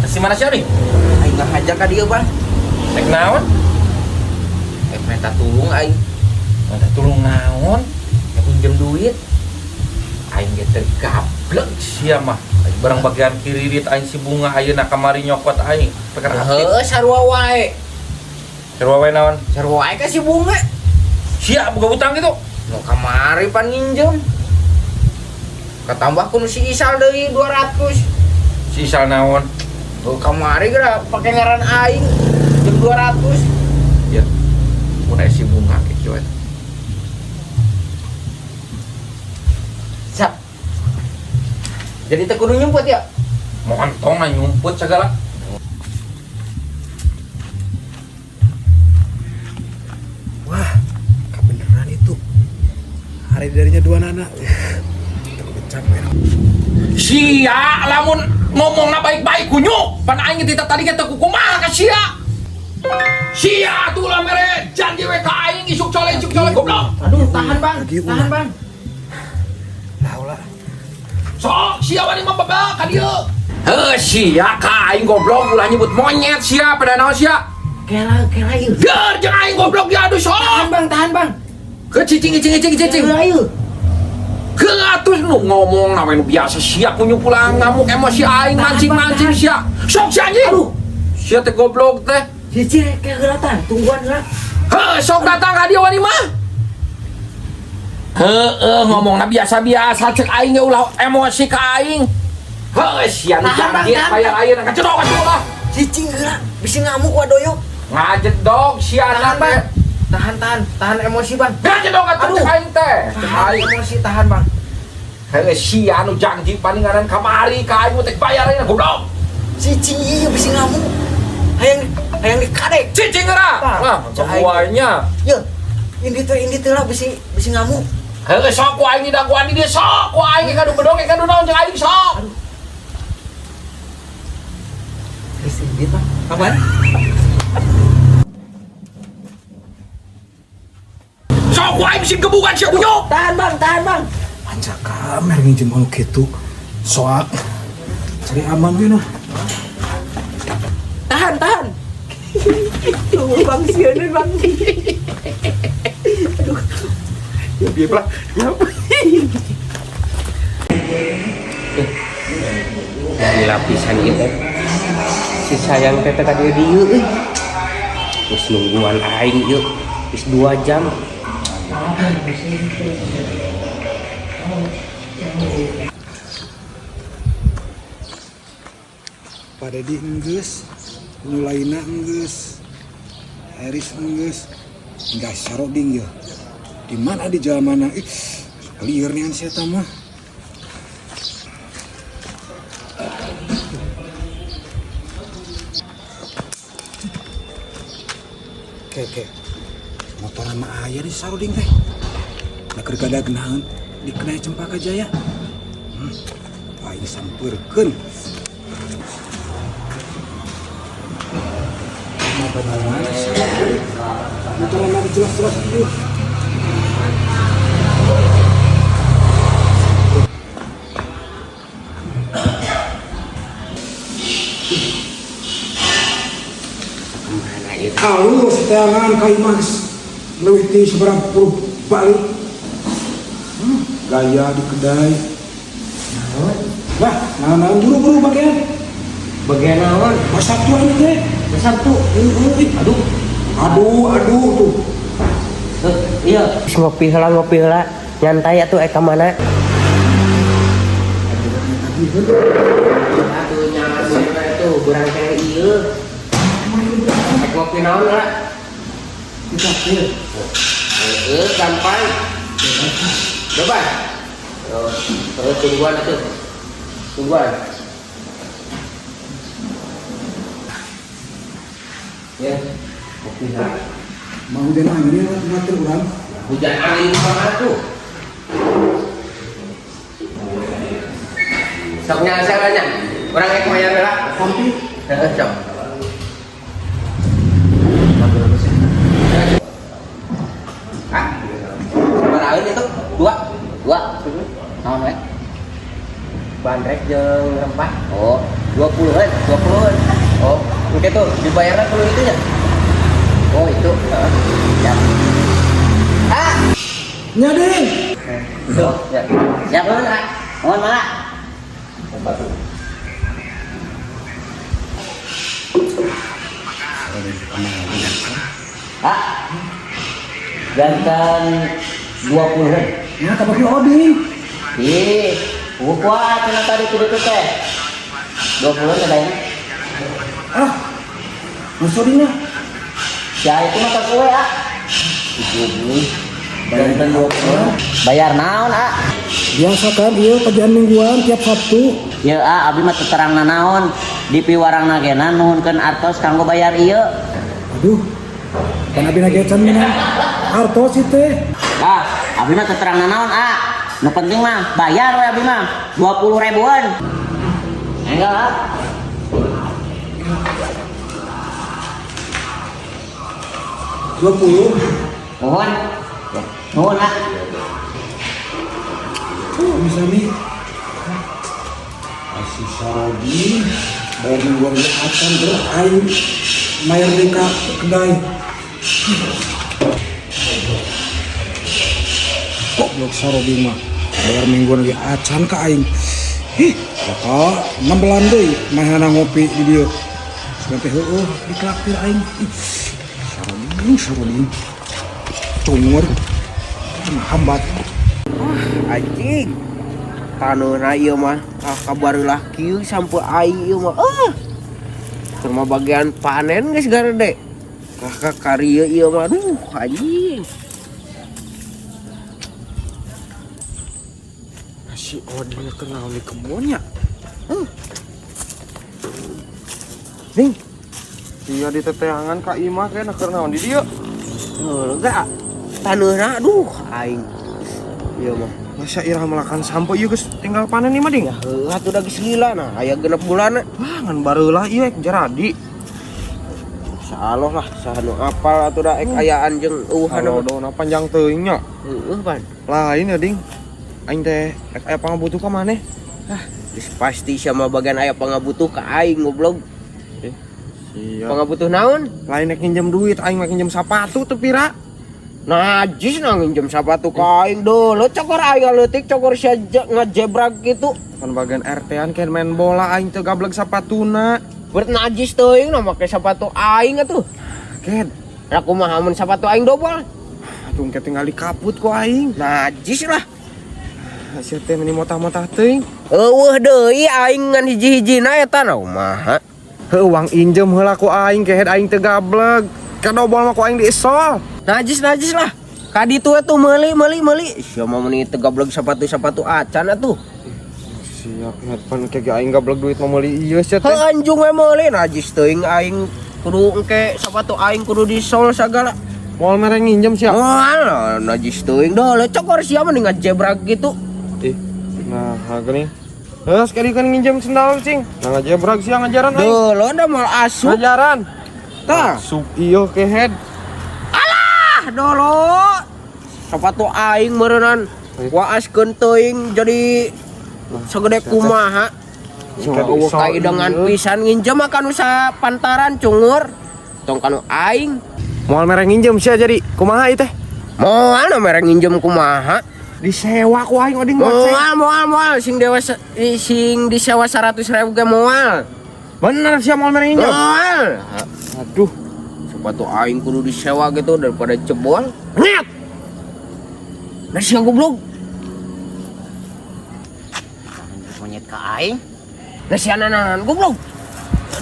Si mana sih nih? Aing ngahaja ka dieu, Bang. Rek naon? Rek minta tulung aing. Minta tulung naon? Rek minjem duit. Aing ge teu gablek sia mah. Aing barang bagian kiririt aing si bunga ayeuna kamari nyokot aing. Perkara aktif. Heuh, sarua wae. Sarua wae naon? Sarua wae ka si bunga. Sia boga utang gitu. Nu kamari pan nginjem. Katambah ku nu si Isal deui 200. Si Isal naon? Tuh kamari geura pake ngaran aing jeung 200. Ya. Mun aya si bunga kieu eta. Sap. Jadi teu kudu nyumput ya? Montong na nyumput segala. Wah, kebenaran itu. Hari darinya dua nana. Capek. Sia lamun ngomongna baik-baik kunyuk, pan aing tita tadi ge teu kukumaha ka sia. Sia atuh lah mere janji we ka aing isuk cole goblok. Aduh, tahan Bang, Lagi tahan ulah. Bang. Lah ulah. Sok sia wani mah babak ka dieu. Heuh sia ka aing goblok ulah nyebut monyet sia pada naon sia. Kela kela ieu. Ger jeung aing goblok ya aduh Tahan sok. Bang, tahan Bang. Ke cicing cicing cicing cicing. Kela ieu. Ke atuh nu ngomong na we nu biasa sia kunyuk pulang ngamuk emosi aing mancing-mancing sia. Sok sia anjing. Aduh. Sia teh goblok teh. Cici ke heula tah, tungguan heula. Heuh sok datang ka dieu wani mah. Heeh ngomongna biasa-biasa cek aing ge ulah emosi ka aing. Heuh sia nu Tahan, Bang, janji tahan. bayar ayeuna kajedog atuh lah. Cicing heula, bisi ngamuk wadoyo. Ngajedog sia Tahan Bang. Tahan tahan, tahan emosi Bang. Ngajedog atuh Aduh. cek aing teh. Cek Tahan aing. emosi, tahan Bang. Heuh sia nu janji paninganan kamari ka aing teh bayar ayeuna goblok. Cicing ieu bisi ngamuk. Hayang hayang dikadek. Cicing geura. Tah, Lah, cek aing. semuanya. Ye, indi teh lah bisi bisi ngamuk. Heuh sok ku aing didaguan di dieu sok ku aing kadu bedong kadu naon jeung aing sok. Geus indit Bang. Apaan? Sok ku aing sing gebukan sia kunyuk. Tahan Bang, tahan Bang. Panca kamer nginjem anu kitu. Soak. Cari aman we nah. Tahan, tahan. Tuh, Bang sieun Bang. Aduh. Ya piye lah. Ya. Dari lapisan gitu. Si sayang teh tadi dieu euy. Geus nungguan aing ieu. Geus 2 jam. Pak Dedi enggeus, Nulaina enggeus, Haris enggeus, enggak saroding ya. Di mana di jalan mana? Ih, lieur nih si eta mah. Oke, oke. Motor sama ayah di saroding teh. Nah, keur gadag naon di kedai Cempaka Jaya. Aing sampeurkeun. Mana sih? Motor lama jelas-jelas itu. Kemana ieu? Halus teangan ka imah geus leuwih ti sabaraha puluh balik. Gaya di kedai. Lah, naon-naon buru-buru bagian. Bagian naon? Pas Sabtu ini teh. Sabtu. Ih, Aduh. Aduh, aduh tuh. Iya. Ngopi heula, ngopi heula. Nyantai atuh ka mana? Atuh nyangan tuh burang kene ieu. Rek ngopi naon lah? Heeh, gampang. Bebas. Oh, terus tungguan atuh. Tungguan. Ya, kopi lah. Mau hujan angin ngatur urang. Hujan angin banget tuh. Sok nyasar nya. Urang rek mayar heula. Kopi. Heeh, sok. Ah, sabaraha itu? Dua. Dua. Naon we? Bandrek jeung rempah. Oh, 20-an, 20-an. Oh, oke tuh, dibayarnya kalau itu ya? Oh, itu. Siap. Ah, Nya ding. tuh, ya. Siap, mana? Mohon mana? Ah, jantan 20-an. Ya kabagi oding. Ih, kuat cenah tadi kudu teh. 20-an ada. Ah. Masuk dingnya. Ya itu mah kue ah. Jantan 20. Bayar naon ah? Biasa kan iya tagihan mingguan tiap Sabtu. Ya ah, abi mah teu terang naon. Di piwarangna gena nuhunkeun artos kanggo bayar ieu. Aduh. Kan abi nage can menang artos ieu teh. Ah, abi mah teu terang naon ah. Nu penting mah bayar we abi mah 20 ribuan. Enggak ah. 20. Nuhun. Nuhun ah. Bisa nih. Si Sarodi bayar mingguan ge acan terus aing mayar deui ka kedai. Goblok Sarodi mah bayar mingguan ge acan ka aing. Ih, bakal nembelan deui manehna ngopi di dieu. Sampai heueuh ditraktir aing. Ih, Sarodi, Sarodi. Cungur. Hambat. Anjing. Taneuhna ieu mah ah kabarulah kieu sampe aing ieu mah. Ah. Keur mah bagian panen geus garede. Kakak karieu ieu mah aduh anjing. Si Odin kenal di kebunnya. Ning. Iya di teteangan ka imah kayakna keur naon di dieu. Heuh, enggak. Taneuhna aduh aing. Ieu mah. Masa irah melakan sampo ieu geus tinggal panen ieu mah ding. Ya heuh atuh da geus lila nah aya 6 bulan. Wah, ngan bareulah ieu ek jaradi. Insyaallah lah saha nu apal atuh da ek ayaan jeung eueuhan mah. Salodona panjang teuing nya. Heueuh pan. Lain ya ding. Aing teh ek aya pangabutuh ka maneh. Ah, geus pasti sama bagian aya pangabutuh ka aing goblok. Siap. Pangabutuh naon? Lain ek nginjem duit, aing mah nginjem sapatu teu pira. Najis nah nginjem sapatu ka aing deuleu cokor aing leutik cokor sia ngajebrak gitu. Kan bagian RT-an kayak main bola aing teu gableg sapatuna. Bert najis teuing nah make sapatu aing atuh. Ked. Lah kumaha mun sapatu aing dobol? Atuh engke tinggal dikaput ku aing. Najis lah. Sia teh meni motah-motah teuing. Eueuh deui aing ngan hiji-hijina eta nah kumaha. Heuh uang injem heula ku aing kehed aing teu gableg. Kadobol mah ku aing diesol. Najis-najis lah. Ka ditu atuh meuli meuli meuli. Sia mah meuni teu gableg sapatu-sapatu acan atuh. Siap pan ke aing gableg duit mah meuli ieu sia teh. Heuh anjung we meuli najis teuing aing kudu engke sapatu aing kudu disol sagala. Moal mere nginjem sia. Moal najis teuing deuleu cokor sia mah ngajebrak gitu. Ih, nah geuning. Heuh sekali kan nginjem sendal cing. Nah ngajebrak sia ngajaran aing. Deuleu da moal asup. Ngajaran. Tah. Asup ieu kehed. Alah dolo. Sapatu aing meureunnan waaskeun teuing jadi segede kumaha. Eueuh kaidengan pisan nginjem mah kanu sapantaran cungur. Tong kanu aing. Moal mere nginjem sia jadi kumaha ieu teh? Moal na mere nginjem kumaha? Disewa ku aing oding goceng. Moal moal moal sing dewasa sing disewa 100.000 ge moal. Bener sia moal mere nginjem? Moal. Aduh, sepatu aing kudu disewa gitu daripada jebol. Nyet. Nah sia goblok. Monyet ka aing. Nah sia nananan goblok.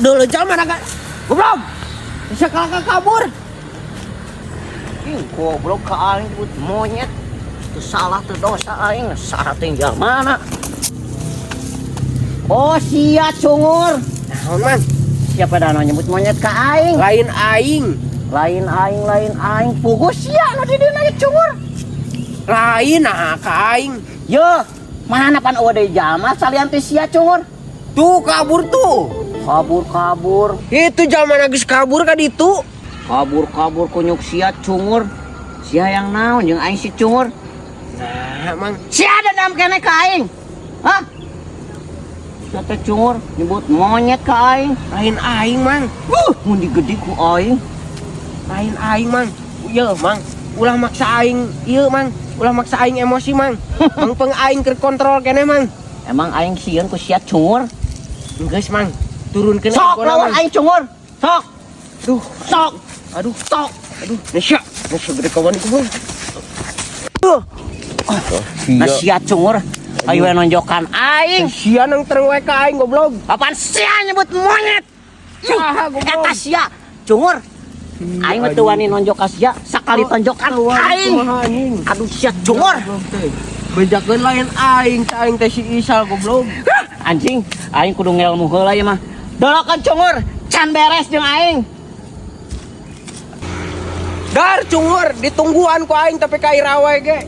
Deuleu jalma naga. Goblok. Sia kalaka kabur. Ih, goblok ka aing disebut monyet. Itu salah tuh dosa aing, salah tinggal mana? Oh, sia cungur. Naon man? Siapa dah nyebut monyet ka aing? Lain aing. Lain aing, lain aing. Puguh sia nu di dieu nya cungur. Lain nah ka aing. Yo, mana pan eueuh deui jalma salian teh sia cungur. Tuh kabur tuh. Kabur-kabur. Itu jalma geus kabur ka ditu. Kabur-kabur kunyuk sia cungur. Sia yang naon jeung aing si cungur. Nah, mang. Sia dendam keneh ka aing. Hah? Sia teh cungur nyebut monyet ka aing. Lain aing, Mang. Mun digede ku aing. Lain aing, Mang. Ieu, Mang. Ulah maksa aing ieu, Mang. Ulah maksa aing emosi, Mang. Mangpeng aing keur kontrol keneh, Mang. Emang aing sieun ku sia cungur. Geus, Mang. Turunkeun Sok egona, lawan Mang. aing cungur. Sok. Duh, Sok. aduh, Sok. aduh. Nesya, nesya gede kawan ku, Mang. Nah sia cungur. Ayo we nonjokan aing. Sia nang tereng we ka aing goblok. Apaan sia nyebut monyet? Saha goblok? Eta sia cungur. Aing mah teu wani nonjok ka sia, sakali tonjokan aing. Kumaha anjing? Aduh sia cungur. Goblok teh. Bejakeun lain aing, teh aing teh si Isal goblok. Anjing, aing kudu ngelmu heula ieu mah. Dolokan cungur, can beres jeung aing. Dar cungur ditungguan ku aing tapi ka irawe ge.